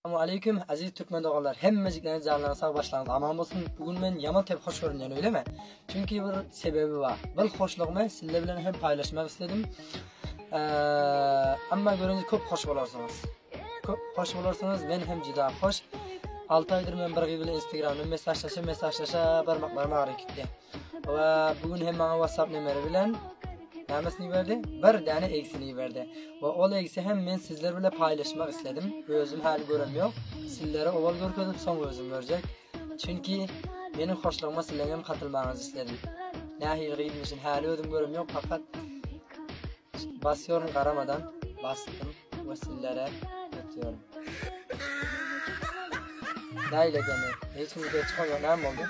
Assalamu aleýkum aziz türkmen doganlar hemmejikleriňiz janlaryňyz sag başlaryňyz aman bolsun bu gün men ýaman tep hoş görünýän öýlemi çünki bir sebebi bar bir hoşlugymy sizler bilen hem paýlaşmak isledim amma görünüz köp hoş bolarsyňyz köp hoş bolarsyňyz men hem juda hoş 6 aýdyr men bir gyz bilen instagramda mesajlaşa mesajlaşa barmaklarym agyryp gitdi we bu gün hem maňa whatsapp nomeri bilen Nämesini iberdi? Bir däne egsini iberdi. We ol egsi hem men sizler bile paýlaşmak isledim. Özüm häli görem ýok. Sizlere owal görkezip soň özüm görjek. Çünki meniň hoşlugyma sizleň hem katylmagyňyzy isledim. Nähili gyzmyşyn häli özüm görem ýok fakat basýoryn garamadan basdym we sizlere ötüyorum. Nähili ekeni? Hiç kim ses çykarýok näme boldy?